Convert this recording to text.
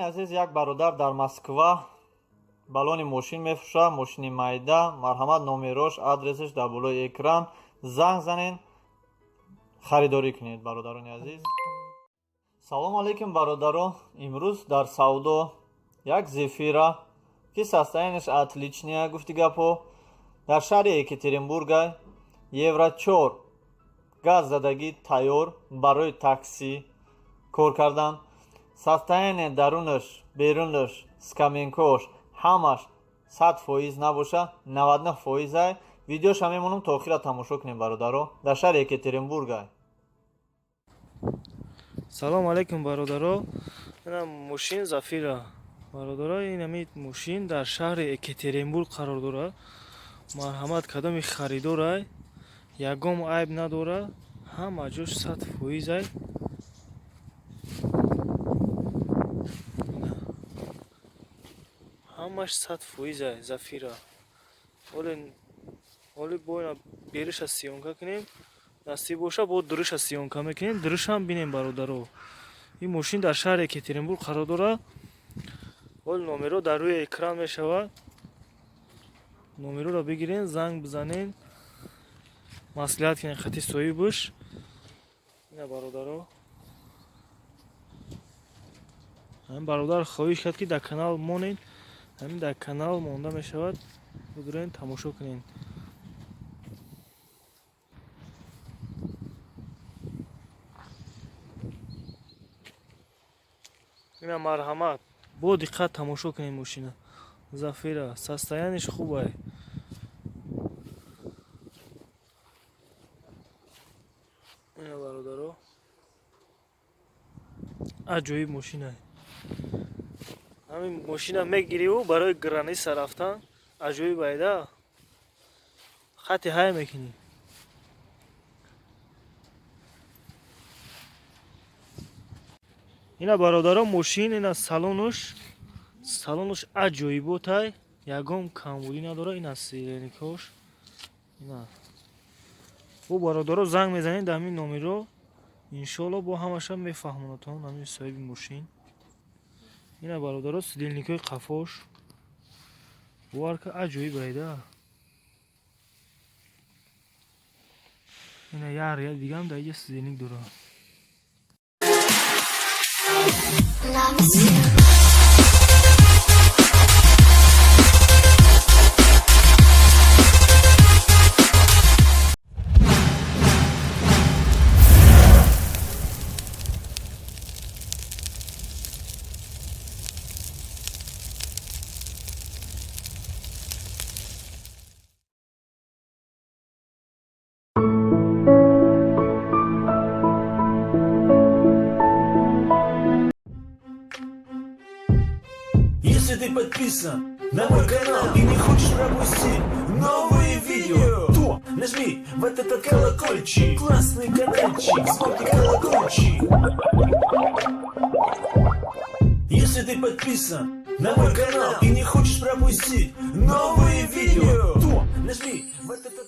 Азиз, як бародар дар Москва баллони мошин мефурӯшад, мошини майда. Марҳамат, номерош, адресаш дар болои экран, занг занен, харидорӣ кунед, бародарони азиз. Салому алейкум, бародаро. Имрӯз дар савдо як Зефира, ки состояние ш отличная, гуфти гапҳо, дар шаҳри Екатеринбурга, Евро 4, газ задагӣ, тайёр барои таксӣ кор кардан. Состояние дарунаш, берунаш, скаменкош ҳамаш 100% набоша, 99%-ай. Видеоша мемонам, то охира тамошо кунем, бародаро. Дар шаҳри Екатеринбурга. Салому алейкум, бародаро. Ина мошин Зафира, бародаро. Ин ҳамин мошин дар шаҳри Екатеринбург қарор дорад. Марҳамат, кадоми харидорай, ягон айб надорад, ҳама ҷош 100%-ай. Ҳамаш 100%-ай Зафира. Ҳоли бо ина бериша съёмка кунем, насиб боша, бо дуруша съёмка мекунем, дурушам бинем, бародаро. Ин мошин дар шаҳри Екатеринбург қарор дорад. Ҳоли номеро дар рӯи экран мешавад. Номероро бигирен, занг бизанен, маслиҳат кунен хати соҳибаш. Ина, бародаро, ҳамин бародар хоҳиш кард, ки дар канал монед. Ҳамин дар канал монда мешавад, будурен, тамошо кунед. Ина, марҳамат, бо диққат тамошо кунед мошина. Зафира, состояние ш хубай. Ина, бародаро, аҷоиб мошина. Ҳамин мошина мегириву барои граница рафтан аҷоиб айда, хати ҳай мекунӣ. Ина, бародаро, мошин, ина салонуш, салонуш аҷоиботай, ягон камбудӣ надорад. Ина сидельникош. Ина бо, бародаро, занг мезанед дар ҳамин номеро, иншоалло, бо ҳамаша мефаҳмонатон ҳамин соҳиби мошин. Ина, бародаро, сидельникои қафош, бовар ка, аҷоиб айда. Ина як ряд дигам дар иҷа сидельник дорад. Loves you. Если ты подписан на мой канал и не хочешь пропустить новые видео, то нажми вот этот колокольчик, классный каналчик, звонкий колокольчик. Если ты подписан на мой канал и не хочешь пропустить новые видео, то нажми вот этот